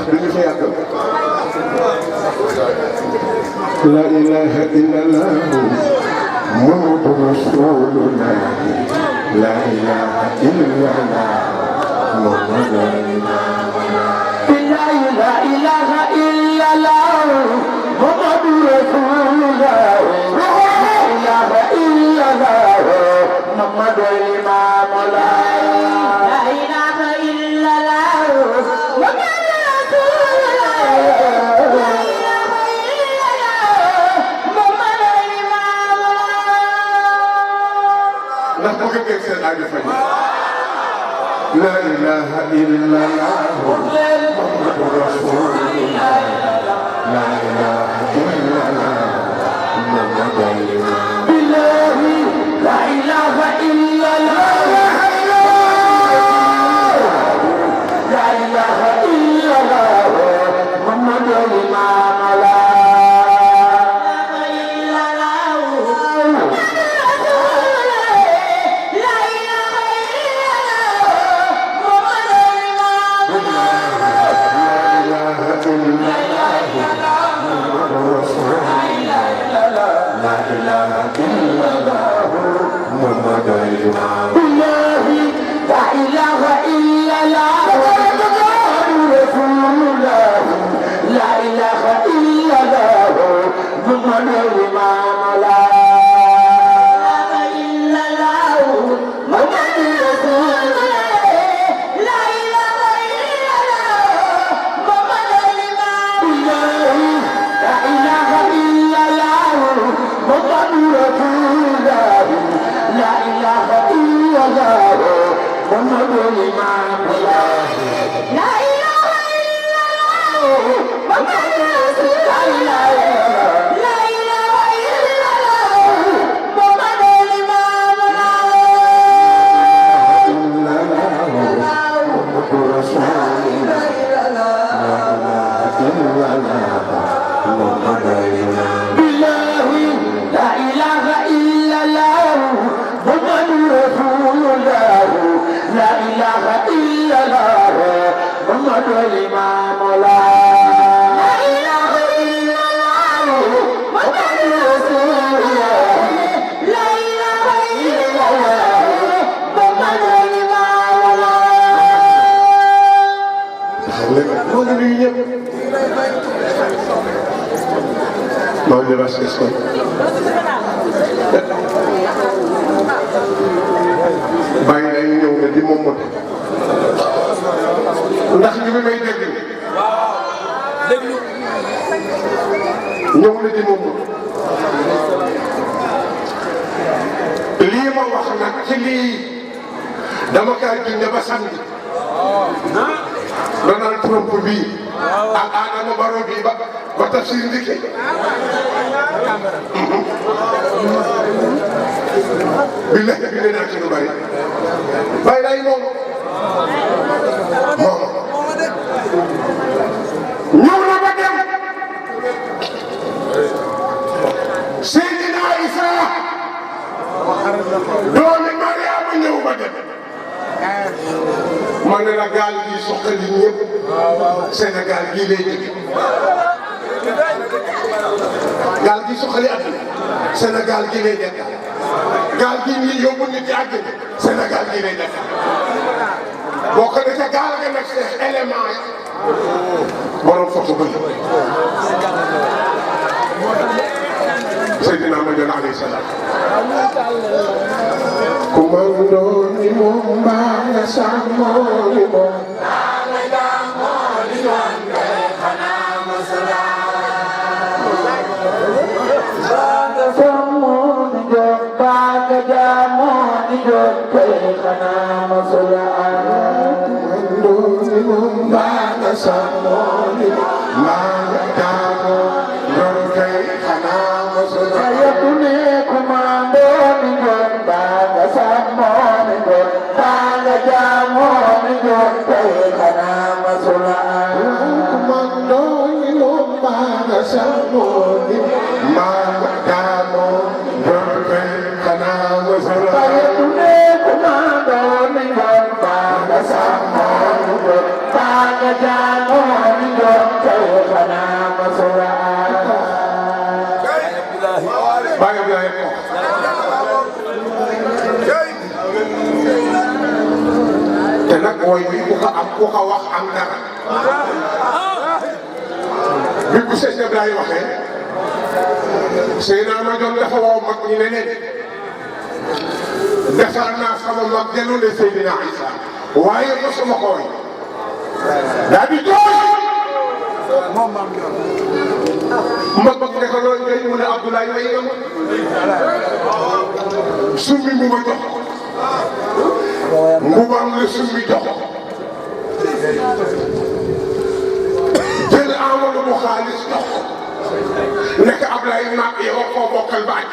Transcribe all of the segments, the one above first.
duñu fi yàgg la ilaha illallah muhammadu rasulullah la ilaha illallah muhammadu la ilaha illallah muhammadu rasulullah la ilaha illallah muhammadu imamullah la ilaha illallah muhammadu rasulullah la ilaha illallah muhammadu imamullah ndax bëgg ngeen seen aajo faj la ilaha illallah muhammadu rasulullah la ilaha illallah muhammadu billahi la ilaha illallah la ilaha illallah muhammadu imamullah bàyyi lay ñëw nga di moom mot ndax ñu ngi may déglu ñëw na di moom mot lii ma wax nag ci lii dama kaa génne ba samedi Donald Trump bii ak Adama Barrow bii ba tafsir ndiki billahi bi ne naa ci lu bari bàyyi lay moom ñëw na ba dem Seydina Isa doomi Mariama ñëw ba dem ma ne la gaal gi soxali ñëpp Sénégal gii lay jóge gaal gi soxali àdduna Sénégal gii lay nekk gaal gi ñuy yóbbu nit yi àdduna Sénégal gii lay nekk boo ko defee gaal nga nag seen élément yi borom photo ba Seydina Muhammad alayhi salaam kumando ni moom mbaa nga sàmmoo ni moom Sama bàyyi Abdoulaye ko te nag mooy bi ku ko wax am dara bi ku sëñ Abdoulaye waxee Seydina ma doon dafa woo mag ñi ne leen defar naa sama mag dellu ne Seydina Isa waaye mosuma ko woy daal di jooy mag ne ko loolu day mu ne Abdoulaye way nga ma summi mu ma jox mbubam la summi jox jël Amadou bu xaalis jox nekk Abdoulaye maag yow koo bokkal ba àjj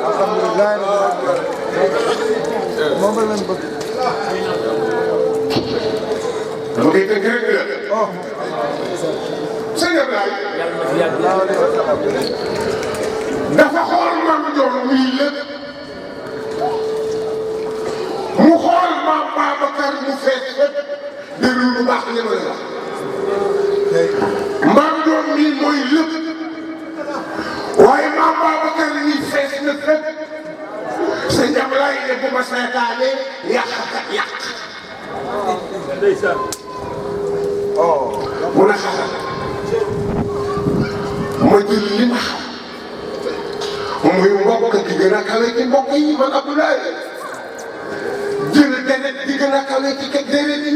alhamdulilah moom lañ bëgg mu ngi dëgg rek la sëñ Abdoulaye dafa xool maam Ndiol muy lépp mu xool maam Babacar mu fees fépp déglu lu baax li ma la wax maam Ndiol mii mooy lépp waaye maam Babacar ñi fees na fépp sëñ Abdoulaye ne bu ma seetaanee yàq mu ne xaaral ma jël li ma xam muy mbokk di gën a kawe ci mbokk yi man Abdoulaye jël deret di gën a kawe ci deret yi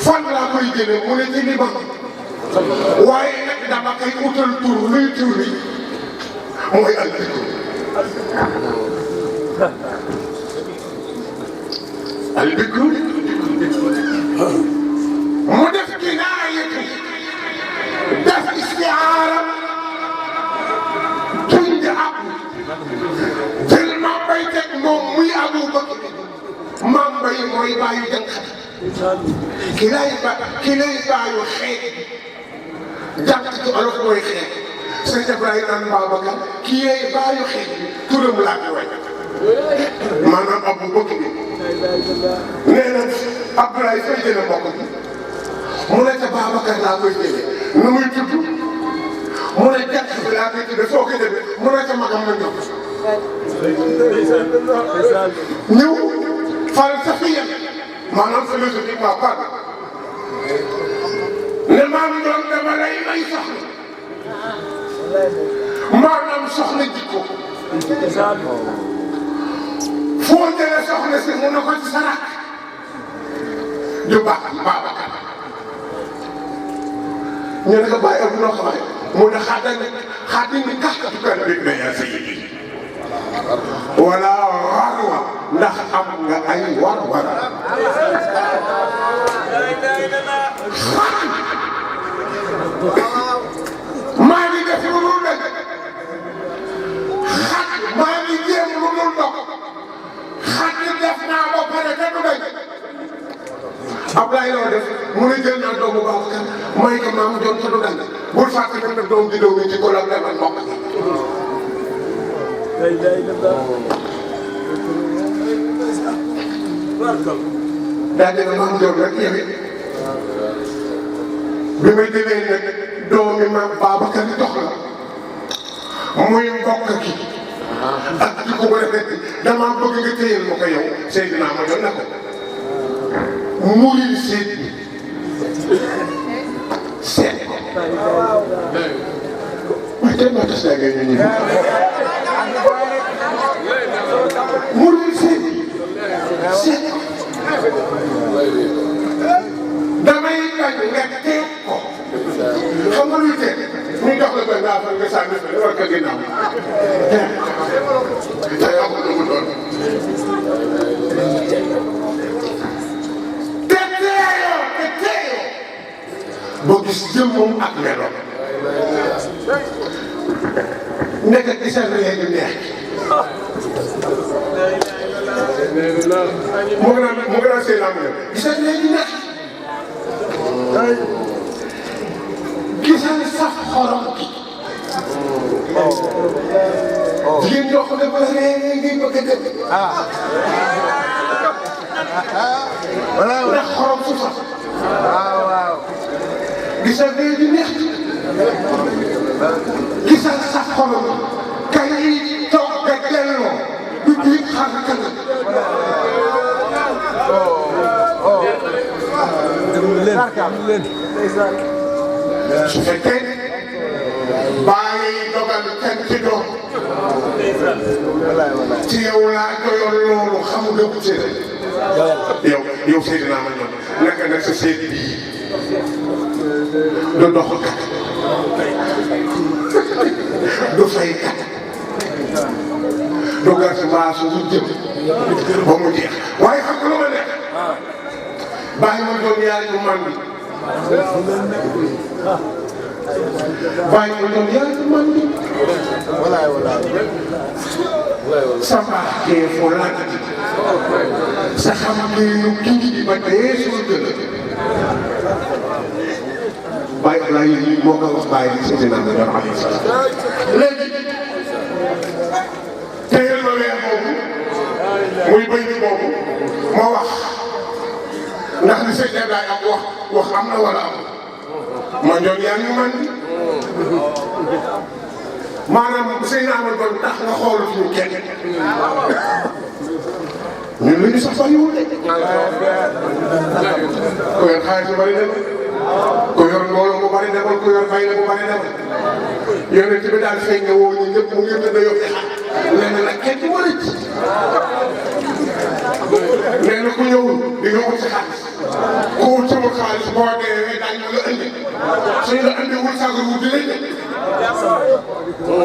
fan laa koy jëlee mu ne ci li ma waaye nag dama koy utal tur luy tur bi mooy albikru albikru mu def kinaayatu def istiaara tuñ ab jël Maam Mbay teg moom muy Abu Bakr Maam Mbay mooy baayu jànqat ki lay baayu xeet jànq ci olof mooy xeet sëñ Ibrahima naan Babacar ki yee baayu xeet turam laa koy way maanaam Abu Bakr nee na Abdoulaye fay jëlee mbokk bi mu ne ca Babacar laa koy jëlee nu muy tudd mu ne jàkk bi laa koy tuddee foo ko jëlee mu ne ca magam ma ñëw falsafiyan maanaam philosophiquement parle ne maam doon dama lay may soxla maanaam soxla jikko foo jëlee soxla si mu ne ko ci sarak ju baax Babacar ñu ne ko bàyyi ak noo xamay mu ne xaadini kaxkatu kan bi na yaa sayyidi wala warwa ndax am nga ay war-war maa ngi def lu dul dëgg maa ngi jéem lu dul dog def naa ba pare te du dëgg Ablaye loo def mu ne jël naa doomu Babacar may ko maam Ndiol te du dëgg bul fàtte nag doom di doom yi ci kolam demal mbokk daa dina maam Ndiol rek yow it bi may jëlee nag doomi maam Babacar yi dox la muy mbokk ki ak ci ko rafet dama bëgg nga téyel ma ko yow Seydina ma doon na ko muril seet bi seet ko waaye tey maa tas daa ngay ñu muril seet bi seet ko damay bañ nga teeg ko xam nga luy teeg ñu jox la benn affaire nga sànni fa war ko ginnaaw te amul lu mu doon te teeyoo boo gis jëmmam ak meloom nekk ci seen réew yu neex mu ngi naan seen am gisal léegi neex gisal saf xorom gi jigéen ñoo xam ne ba léegi ngay bëgg a dëgg ndax xorom su saf gisal léegi neex gisal sa xolam kay toog nga delloo du biir xar kanam. su fekkee bàyyi dogal kenn ci doom ci yow laa doyoon loolu xam nga bu ci yow Seydina ma ñoom naka nag sa seet bii du dox kat du fay kat du gas maasu bu jëm ba mu jeex waaye xam nga lu ma nekk bàyyi ma doon yaay bu man bi bàyyi ma doon yaay bu man bi sa baax kee foo laajati sa xam kee yu kii di ba dee suul gën bàyyi Ablaye yi moo ko wax bàyyi li si dina la doon alayhi salaam léegi téyel ma weer boobu muy bëy bi boobu moo wax ndax li sëñ Ablaye am wax am na wala am ma ñoom yaa ngi man maanaam sëñ Amadou doon tax nga xool fi ñu kenn ñun lu ñu sax bariwul de ku yor xaalis bu bari demal ku yor mbooloo bu bari demal ku yor bay la bu bari demal yonent bi daal feeñ nga woo ñu ñëpp mu ngi tëdd yow di xaar nee na nag kenn du ma rëcc nee na ku ñëwul di nga wut si xaalis ku wut sama xaalis boo dee daañu la indi suñu la indi wul saako wut di lay nekk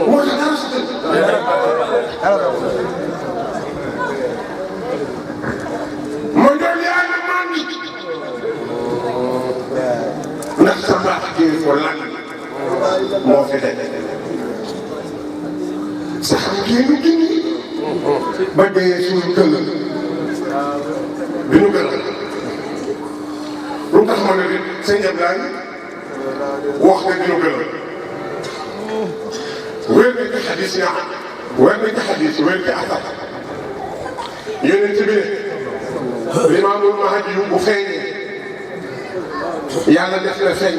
moo tax dara si ma doon yaa ngi maan bi ndax sa baax kii ko lan moo fi de sa xam kii nu gindi ba dee suñu këll bi ñu gën lu tax ma ne sëñ Ablaye wax nga dinu gën wér na ci xadis ñaa wér na ci xadis wér ci asar yonent bi ne Limaamul Mahdi yu bu feeñee yàlla def na feeñ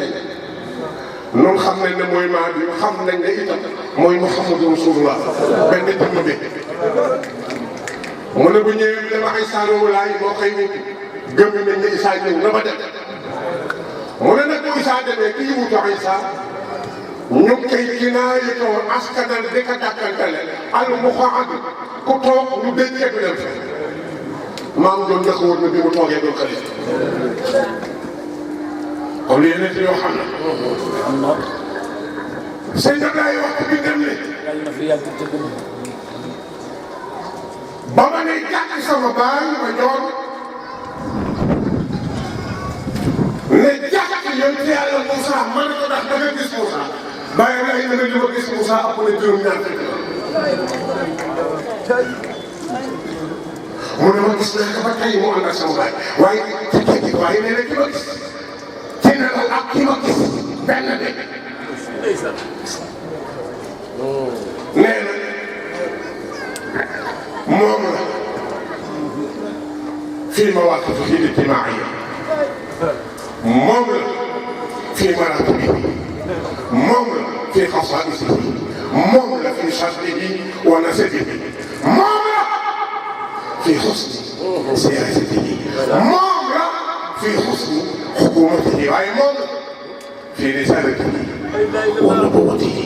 noonu xam nañ ne mooy Mahdi yu xam nañ ne itam mooy Muhammadu Rasulullah benn jëmm bi mu ne bu ñëwee bi dama Isaa Laay moo koy wuti gëm nañ ne Isaa ñëw na ba dem mu ne nag bu Isaa demee kii wutu Isaa ñu koy kinaayatoo askanal di ko dàkkantale al muqaad ku toog ñu déggee bi dem fa maam doon njëkk woon na bi mu toogee doon xalifa kon yeneen yoo xam na sëñ Ablaye wax bi dem ne ba ma ne jàkk sama baay ma joon ne jàkk yoon ci yàlla Moussa man ko ndax da nga gis Moussa bàyyi lay na nga li ma gis Moussa ëpp na juróom-ñaar fekk mu ne ma gis naa ko ba tey mu ànd ak sama baay waaye ci kii waaye nee na ki ma gis ci nelaw ak ki ma gis benn de nee na moom la fii mawaaqif al-ijtimaa'iya moom la fii maraatibihi moom la fii xasaa'isihi moom la fii shaddihi wa nasabihi moom la في حسن سياسته مامرة في حسن حكومته أي مامرة في رسالته ونبوته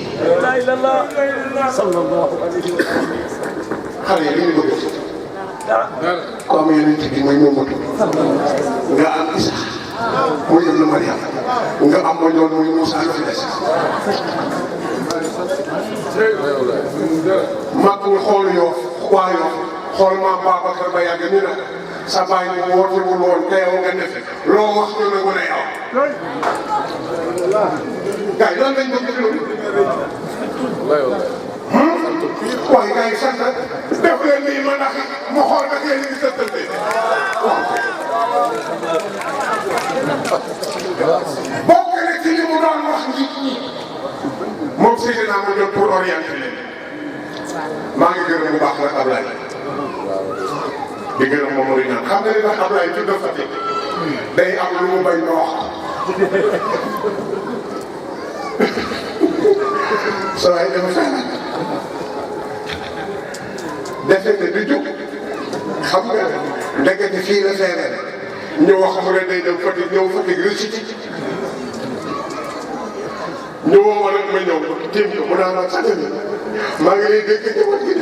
لا إله إلا الله صلى الله عليه وسلم خلي لي بقول كم ينتهي ما يموت nga am Isa muy ibn Maryam nga am ma ñoon muy Moussa la fi des magul xool yoo waa yoo xool maam Babacar ba yàgg ñu nag sa baay ñu woote wul woon teew nga ne fi loo wax ñu ne mën a yow. gars yi lan lañ bëgg loolu. waaye gars yi sant def leen nii ma ndax mu xool nag yéen a ngi sëttante waaw. bokk na ci li mu doon wax nit ñi moom Seydina mu jot pour orienter leen maa ngi gërëm bu baax nag Ablaye. di gërëm moom mooy naan xam nga ni nag Ablaye tudd na Fatick day am lu mu bañ ma wax sa waay dafa feebar defe ne du jóg xam nga ndekete fii la feebar ñu wax mu ne day dem Fatick ñëw Fatick récité ñu woo ma nag ma ñëw tiim ko mu naan sax maa ngi lay dégg njaboot gi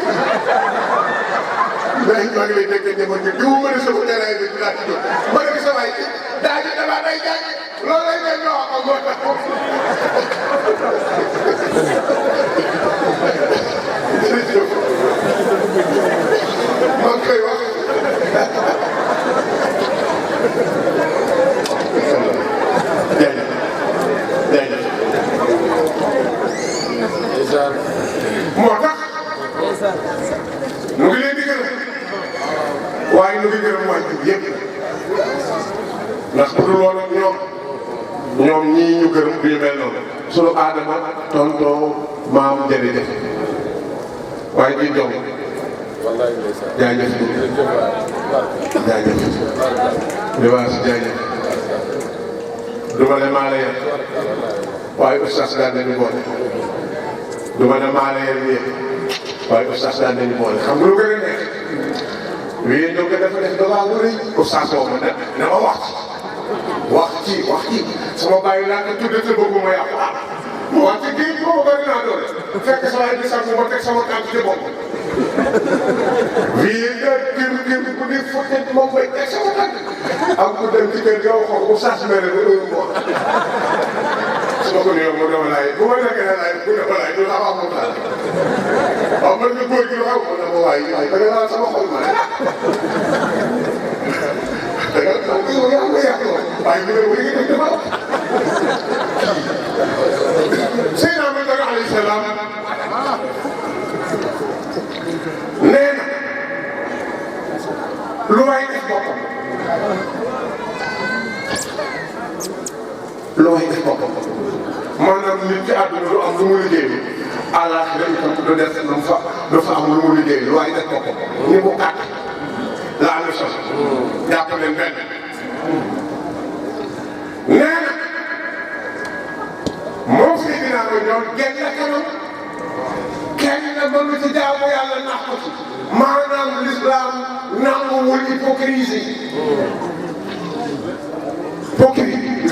maa ngi lay dégg njaboot gi diw ma ne sama terrain bi dinaa ci jóg ma ne ko sa waay daa ji damaa day jàng loolu lay ngay ñoo xam moo tax jërëjëf maa ngi koy wax jaajëf jaajëf moo tax nu ngi leen di gërëm waaye nu ngi gërëm waa jub yëpp ndax bu dul woon ak ñoom ñii ñu gërëm du ñu mel noonu sunu aadama tonton maam jërëjëf waaye di jom jaajëf jaajëf libaas jaajëf du ma ne maa la yem waaye oustaz daan nañu boole du ma ne maa la yem yéen waaye oustaz daan nañu boole xam nga lu gën a neex wii ñoo ko dafa def dogaa bu rëy oustaz boo ma ne ma wax ci sama bàyyi laa ko tuddee te bëggu ma yàqu mu wax ci kii bi ma bëri naa doole fekk sama ay bisam ma teg sama tànk ci bopp wii nga kër bu ni fotte moom may teg sama tànk am ku dem ci kër ga waxoon oustaz mere ba heure mu wax su ma ko nuyoo mu dama laay bu ma nekkee ne laay bu dama laay du la wax mu taal waaw man nga góor gi lu xew ma ne ma waay da nga laal sama xol ma ne da nga yow yaa ngi yàq waaye bu dee bu dee def dafa Seydina Muhammad alayhi salaam nee na lu waay def boppam lu waay def boppam maanaam nit ci àdduna du am lu mu liggéey àllaaxira itam du def du fa am lu mu liggéey lu waay def boppam ni mu gàtt la am sos jàpp leen benn nee na moom si dinaa ko ñoom genn kanam kenn mënu ci jaamu yàlla nax ko ci maanaam l'islam nanguwul hypocrisie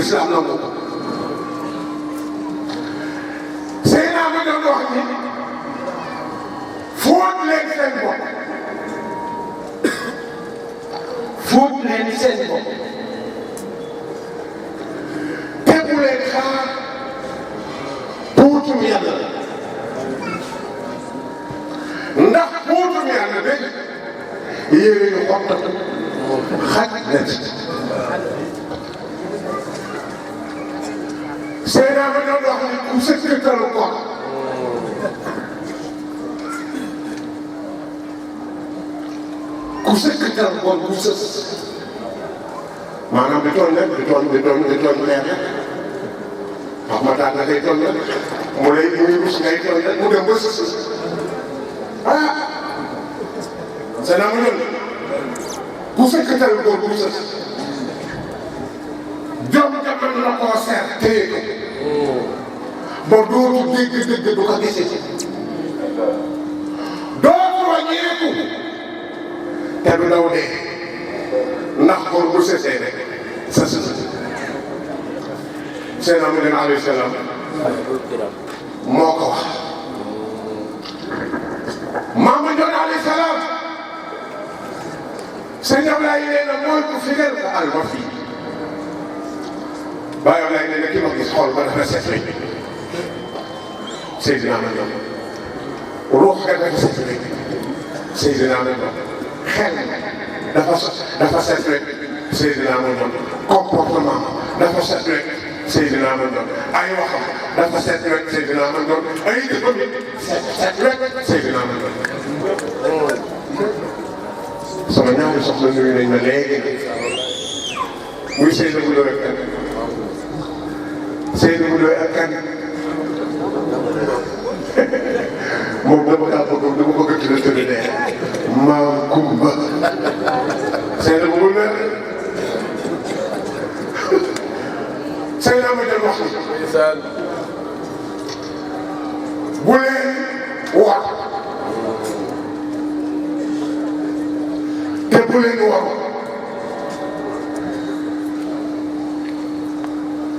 l'islam nangu ko Seydina ma doon wax ni fóot leen seen bopp fóot leen seen bopp tegu leen xaar puutum yàlla ndax puutum yàlla de yére yu xottal xaj na ci Seydina ma doon wax ni ku sëkkatal ko ku sëkkatal ko ku sës maanaam di tooñ rek di tooñ leer rek wax ma taat na day tooñ rek mu lay muy rus ngay tooñ rek mu dem ba sës ah Seydina ma doon ku sëkkatal ko ku sës jom jaman la koo seet téye ko ba dootu dégg du ko gisee dootu wàññeeku te du daw dee ndax góor bu sesee rek sa sës Seydina Muhammad alayhi salaam moo ko wax Maama Njoon alayhi salaam sëñ Ablaye nee na mooy ku fidèle ka alma fii Baye Ablaye nee na ki ma gis xool ba dafa set rek Seydina Muhammad ruux nga dafa set rek Seydina Muhammad xel dafa set rek Seydina Muhammad comportement dafa set rek Seydina Muhammad ay waxam dafa set rek Seydina Muhammad ay jëfam set rek Seydina Muhammad sama ñaari soxla nuyu nañ ma léegi muy Seydou Boulo ak kan Seydou Boulo ak kan moom dama kaa bëgg dama bëgg a tudd tudd dee maam Kumba Seydou Boulo Seydou ma jël wax bu leen war te bu leen waru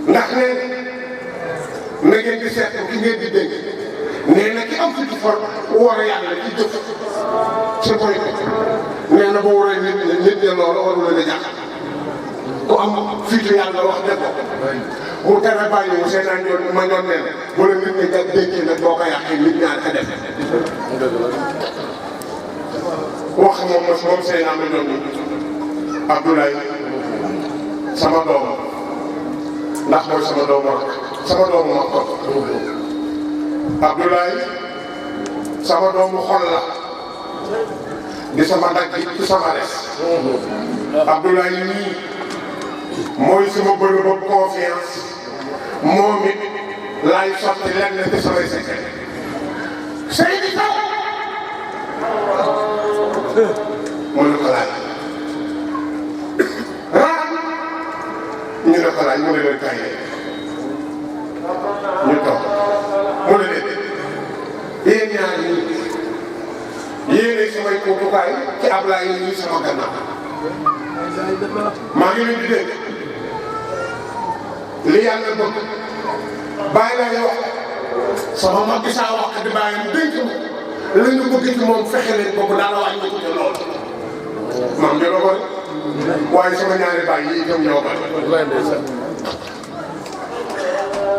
ndax nee na ngeen di seetlu ki ngeen di dégg nee na ki am fi ci for war a yàlla ci jëf ci koy nee na boo waree nit ñi loola waru leen a jàpp ku am fiitu yàlla wax ne ko mu tere bàyyi mu seenaan yoon ma ñoon neen bu la nit ñi nga dénkee nag boo ko yàqee nit ñaar ka def wax moom seenaan ma ñoon Abdoulaye sama doom ndax mooy sama doomu rak sama doomu mag ko Abdoulaye sama doomu xol la di sama dagg ci sama des Abdoulaye nii mooy sama bërëb confiance moom it laay sotti lenn ci samay secret Seydi Sow mu ne ko laaj ñu ne ko laaj mu ne leen kaay ñu toog mu ne leen yéen ñaar ñi yéenay samay kuutukaay ci Ablaye yi sama gannaaw maa ngi leen di dégg li yàlla bëgg bàyyi lay wax sama mag bi saa wax di bàyyi mu dénk ma la ñu bëgg ci moom fexe leen boobu daal wàññi ko te loolu maam bi ko waaye sama ñaari bàyyi yi itam ñoo bari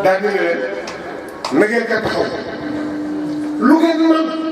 daal di ne leen na ngeen ko taxaw lu ngeen mën